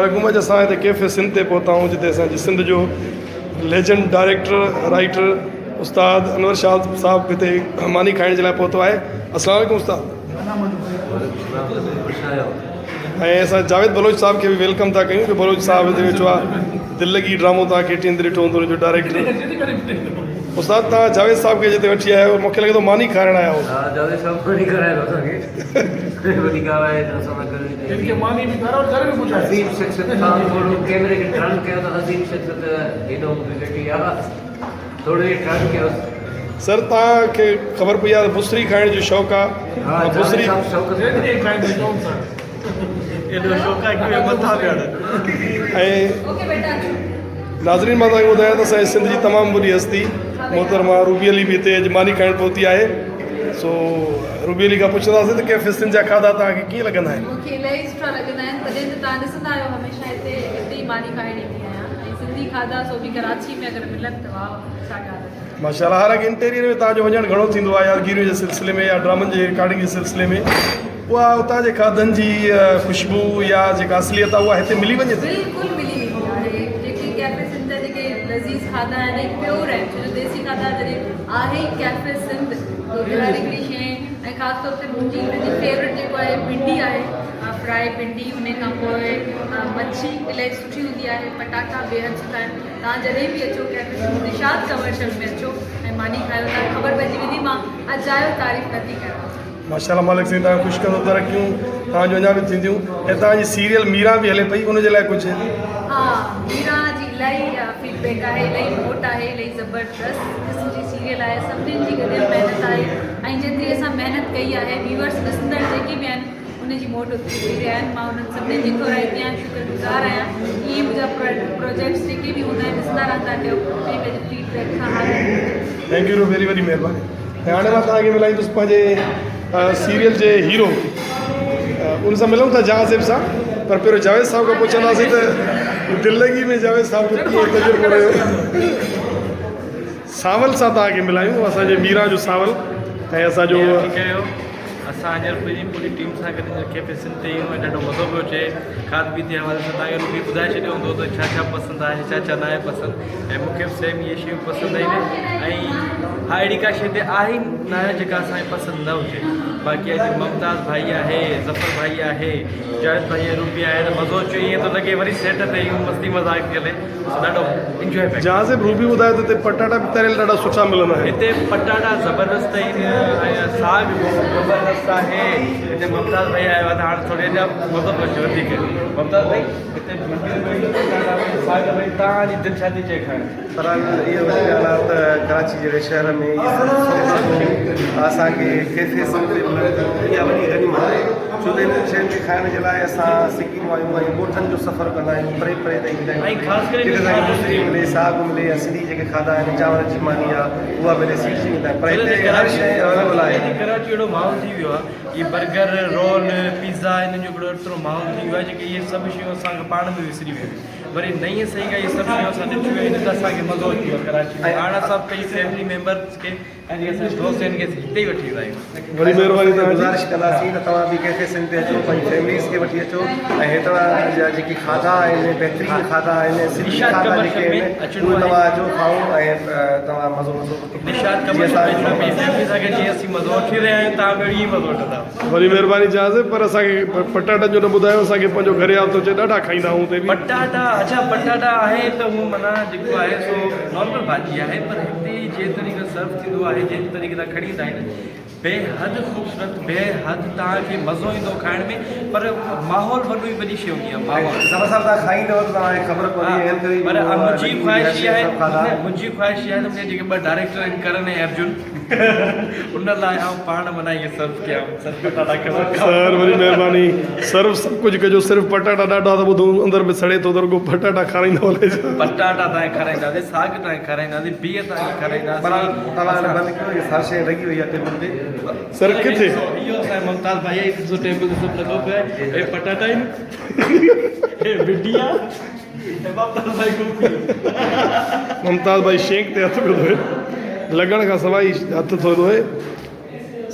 عليڪم اڄ اسان هتي ڪيفي سنڌ تي پهتا آهيون جتي اسان جي سنڌ جو ليجنڊ ڊائريڪٽر رائيٽر استاد انور شاهه صاحب هتي ماني کائڻ جي لاء پهتو آهي السلام عليڪم استاد ۽ اسان جاويد بلوچ صاحب کي به welcome ٿا ڪيون جو بلوچ صاحب هتي ويٺو آهي دل لڳي ڊرامو توهان کي ٽين تي ڏٺو هوندو ان جو ڊائريڪٽر استاد توهان جاويد صاحب کي جتي وٺي آيا آهيو مونکي لڳي ٿو ماني کارائڻ آيا هو ها جاويد صاحب ماني کارائي ٿو اسان کي وڏي ڳالهه آهي ته اسان سان گڏ هن کي ماني به کارايو گهر به پهچايو. عظيم شخصيت کان ٿورو ڪيمري کي ٽرن ڪيو ته عظيم شخصيت هيڏو مون ويٺي آ ٿورو ئي ٽرن ڪيوس. سر توهان کي خبر پئي آ ته بصري کائڻ جو شوق آ ها بصري جاويد صاحب شوق سان جيتري کائيندو چون سر. ايڏو شوق آ ڪي مٿا پيا اڙن. ۽ ناظرين مان توهان کي ٻڌايان ته اسان جي سنڌ جي تمام وڏي هستي محترمه روبي علي به هتي اڄ ماني کائڻ پهتي آهي سو روبي علي کان پڇنداسين ته ڪيفي سنڌ جا کاڌا توهان کي ڪيئن لڳندا آهن. مون کي الاهي سٺا لڳندا آهن تڏهن ته توهان ڏسندا آهيو هميشه هتي هتي ئي ماني کائڻ ايندي آهيان ۽ سنڌي کاڌا سو به ڪراچي ۾ اگر ملن ته واهه ڇا ڳالهه آهي. ماشاء الله حالانڪه انٽيريئر ۾ توهان جو وڃڻ گهڻو ٿيندو آهي يادگيريون جي سلسلي ۾ يا ڊرامن جي رڪارڊنگ جي سلسلي ۾ اها اتان جي کاڌن جي خوشبو يا جيڪا اصليت آهي اها هتي ملي وڃي ٿي. بلڪل ملي ويندي آهي جيڪي ڪيفي سنڌ جا جيڪي لذيذ کاڌا آهن ۽ پيور آهن ڇو جو ديسي کاڌا جڏهن آهي ئي ڪيفي سنڌ ته اتي هر هڪڙي شيء ۽ خاص طور تي منهنجي هن جي فيورٽ جيڪو آهي ڀينڊي آهي فرائي ڀينڊي ان کان پوء مڇي الاهي سٺي هوندي آهي پٽاٽا بيحد سٺا آهن توهان جڏهن به اچو ڪيفي سنڌ نشاط ڪمرشل ۾ اچو ۽ ماني کايو توهان کي خبر پئجي ويندي مان اجايو تعريف نٿي ڪيان. ماشاءالله مالڪ سائين توهان کي خوش ڪندو ترقيون توهان جون اڃا به ٿينديون ۽ توهان جي سيريل ميران به هلي پئي ان جي لاء ڪجهه. ها ميران جي الاهي فيڊ بيڪ آهي الاهي موٽ آهي الاهي زبردست قسم جي سيريل آهي سڀني جي گڏيل محنت آهي ۽ جيتري اسان محنت ڪئي آهي ويورس ڏسندڙ جيڪي به آهن ان جي موٽ اتري ڏئي رهيا آهن مان انهن سڀني جي ٿورائتي آهيان شڪر گذار آهيان ائين منهنجا پروجيڪٽس جيڪي به هوندا آهن ڏسندا رهندا ڪيو ۽ پنهنجي فيڊ بيڪ سان هر thank you ويري وڏي مهرباني ۽ هاڻي مان توهان کي ملائيندس پنهنجي سيريل جي هيرو ان سان ملون ٿا جهان زيب سان پر پهريون جاويد صاحب کان پڇنداسين ته دل لڳي ۾ جاويد صاحب جو ڪيئن تجربو رهيو سانول سان توهان کي ملايون اسان جي ميران جو سانول ۽ اسان جو اسان هينئر پنهنجي پوري ٽيم سان گڏ هينئر ڪيفي سنڌ تي آهيون ۽ ڏاڍو مزو پيو اچي کاڌ پيتي جي حوالي سان توهان کي روبي ٻڌائي ڇڏيو هوندو ته ڇا ڇا پسند آهي ڇا ڇا ناهي پسند ۽ مون کي به سيم اهي شيون پسند آهن ۽ ها اهڙي ڪا شي هتي آهي ناهي جيڪا اسان کي پسند نه هجي باقي اڄ ممتاز ڀائي آهي ظفر ڀائي آهي جاويد ڀائي آهي روبي آهي ته مزو اچي ائين ٿو لڳي وري سيٽ تي آهيون مستي مذاق ٿي هلي ڏاڍو انجوائي پيا جهانزيب روبي ٻڌايو ته هتي پٽاٽا به تريل ڏاڍا سٺا ملندا آهن. هتي پٽاٽا زبردست آهن ۽ ساڳ به زبردست آهي هتي ممتاز ڀائي آيو آهي ته هاڻ ٿوري اڃا مزو ٿو اچي وڌيڪ ممتاز ڀائي هتي ڀينڊيون به پٽاٽا به ساڳ به توهان جي دل ڇا ٿي چئي کائڻ جي. بھرحال اها وڏي ڳالهه آهي ته ڪراچي جهڙي شهر ۾ اهي سڀ سهولتون اسان کي ڪيفي سنڌ تي ملن ٿيون اها وڏي غنيمت آهي ڇو ته انهن شين کي کائڻ جي لاء اسان سڪي آهيون ۽ ڳوٺن جو سفر ڪندا آهيون پري پري تائين ويندا آهيون جتي اسان کي بصري ملي ساڳ ملي يا سنڌي جيڪي کاڌا آهن چانورن جي ماني آهي اها ملي سيڙجي ويندا آهيون پر هتي هر شيء اويليبل آهي. ڪراچي اهڙو ماحول ٿي ويو آهي اهي برگر رول پيزا انهن جو هڪڙو ايترو ماحول ٿي ويو آهي جيڪي اهي سڀ شيون اسان کان پاڻ به وسري ويون آهن وري نئين سئي کان اهي سڀ شيون اسان ڏٺيون آهن ته اسان کي مزو اچي ويو آهي ڪراچي ۾ هاڻ اسان پنهنجي فيملي ميمبرس کي ۽ جيڪي اسان جا دوست آهن کي هتي ئي وٺي ويندا آهيون. وڏي مهرباني توهان جي. گذارش ڪنداسين ته توهان به ڪيفي سنڌ تي اچو پنهنجي فيمليز کي وٺي اچو ۽ هتان جا جيڪي کاڌا آهن بهترين کاڌا آهن سنڌي کاڌا جيڪي آهن اهي توهان اچو کائو ۽ توهان مزو مزو نشاط ڪمرشل ۾ اچڻو پنهنجي فيملي سان گڏ جيئن اسين مزو وٺي رهيا آهيون توهان به ائين ئي مزو وٺندا. وڏي مهرباني جهانزيب پر اسان کي پٽاٽن جو نه ٻڌايو اسان کي پنهنجو گهر ياد ٿو اچي ڏاڍا کائيندا آهيون اتي به. پٽاٽا اڇا پٽاٽا آهي ته هو معنيٰ جيڪو آهي سو نارمل ڀاڄي آهي پر هتي جنهن طريقي سان سرو ٿيندو آهي جنهن طريقي سان کڻي ايندا آهن بي حد خوبصورت بي حد توهان کي مزو ايندو کائڻ ۾ پر ماحول وڏو ئي وڏي شي هوندي آهي ماحول. ظفر صاحب توهان کائيندؤ ته توهان کي خبر پوندي اهم ڪري پر منهنجي خواهش اها آهي منهنجي خواهش اها آهي ته منهنجا جيڪي ٻه ڊائريڪٽر آهن ڪرن ۽ ارجن ان لاء آئون پاڻ معنيٰ ائين سرو ڪيان سر پٽاٽا کڻو کائو. سر وڏي مهرباني سرو سڀ ڪجهه ڪجو صرف پٽاٽا ڏاڍا ته ٻڌو اندر ۾ سڙي ٿو ته رڳو پٽاٽا کارائيندؤ الائي ڇا. پٽاٽا توهان کي کارائينداسين ساڳ توهان کي کارائينداسين بيهه توهان کي کارائينداسين. بھرحال توهان هاڻي بند ڪيو هي هر شيء لڳي وئي آهي ٽيبل تي. سر ڪٿي. اهو اسان جو ممتاز ڀائي آهي ڏسو ٽيبل تي سڀ لڳو پيو آهي اهي پٽاٽا آهن اهي ڀينڊي آهي اهي ممتاز ڀائي گم ٿي ويو. ممتاز ڀائي شينڪ تي هٿ پيو ڌوئي لڳڻ کان سواء ئي هٿ ٿو ڌوئي.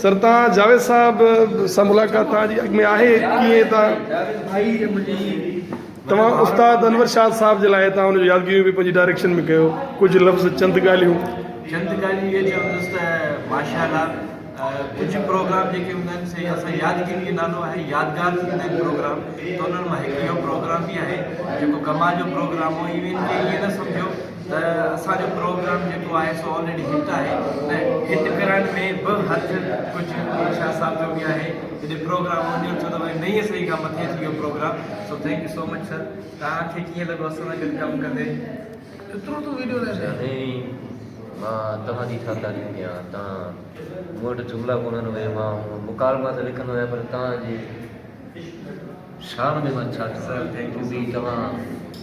سر توهان جاويد صاحب سان ملاقات توهان جي اڳ ۾ آهي ڪيئن توهان. جاويد ڀائي منهنجي توهان استاد انور شاهه صاحب جي لاء توهان ان جو يادگيريون به پنهنجي ڊائريڪشن ۾ ڪيو ڪجهه لفظ چند ڳالهيون. چند ڳالهيون اهي چوندس ته ماشاء الله ڪجهه پروگرام جيڪي هوندا آهن سي اسان يادگيري جو نالو آهي يادگار ٿي ويندا آهن پروگرام ته انهن مان هڪ اهو پروگرام به آهي جيڪو ڪمال جو پروگرام هو ايون ڪي ائين نه سمجهو ته اسان جو پروگرام جيڪو آهي سو آلريڊي هٽ آهي نه هٽ ڪرائڻ ۾ به هٿ ڪجهه انور شاهه صاحب جو به آهي جڏهن پروگرام هجي ڇو ته وري نئين سئي کان مٿي ٿي ويو programme so thank you so much sir توهان کي ڪيئن لڳو اسان سان گڏ ڪم ڪندي. ايترو ٿو ويڊيو نه ٺاهي. سائين مان توهان جي ڇا تعريف ڪيان توهان مون وٽ جملا ڪونهن اهي مان مڪالما ته لکندو آهيان پر توهان جي شان ۾ مان ڇا چوان به توهان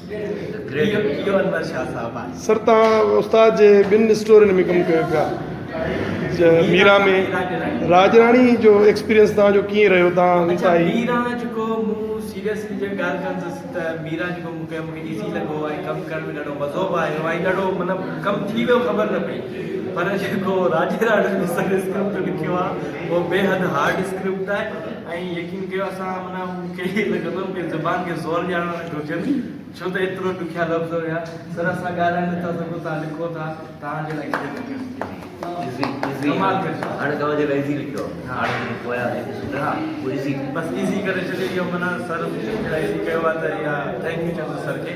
The great. اهو انور شاهه صاحب آهي. سر توهان استاد جي ٻن اسٽورين ۾ ڪم ڪيو پيا ميرا ۾ راڄ راڻي جو ايڪسپيرينس توهان جو ڪيئن رهيو توهان اڇا ميرا جيڪو مون سيريسلي جي ڳالهه ڪندس ته ميرا جيڪو مون ڪيو مونکي ايزي لڳو ۽ ڪم ڪرڻ ۾ ڏاڍو مزو به آيو ۽ ڏاڍو مطلب ڪم ٿي ويو خبر نه پئي پر جيڪو راڄ راڻي ۾ سر اسڪرپٽ لکيو آهي اهو بيحد هارڊ اسڪرپٽ آهي ۽ يقين ڪيو اسان معنيٰ مونکي ائين لڳندو مونکي زبان کي زور ڏيارڻو نه گهرجن ڇو ته ايترو ڏکيا لفظ هيا سر اسان ڳالهائي نٿا سگهون توهان لکو ٿا توهان جي لاء ڪيئن لکيو ايزي ايزي ڪمال ڪري ڇڏيو. هاڻي توهان جي لاء ايزي لکيو هاڻي جيڪي پويان جيڪي سڌرا اهو ايزي بس ايزي ڪري ڇڏيو اهو معنيٰ سر جي لاء ايزي ڪيو آهي ته اها thank you چوندس سر کي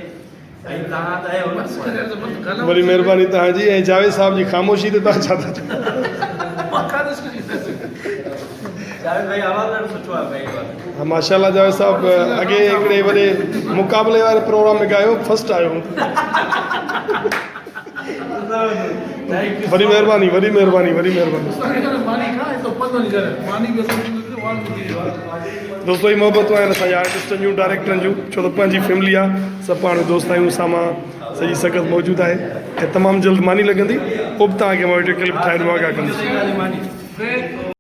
۽ توهان ته آهيو نه وڏي مهرباني توهان جي ۽ جاويد صاحب جي خاموشي تي توهان ڇا ٿا چئو. جاويد ڀائي آواز ڏاڍو سٺو آهي ڀائي. ها ماشاء الله جاويد صاحب اڳي هڪڙي وڏي مقابلي واري پروگرام ۾ ڳايو فرسٽ آيو هو. وڏي مهرباني وڏي مهرباني وڏي مهرباني. دوستو هي محبتون آهن اسان جي آرٽسٽن جون ڊائريڪٽرن جون ڇو ته پنهنجي فيملي آ سڀ پاڻ ۾ دوست آهيون اسان مان سڄي سنگت موجود آهي ۽ تمام جلد ماني لڳندي پوء به توهان کي مان ويڊيو ڪلپ ٺاهي آگاهه ڪندس.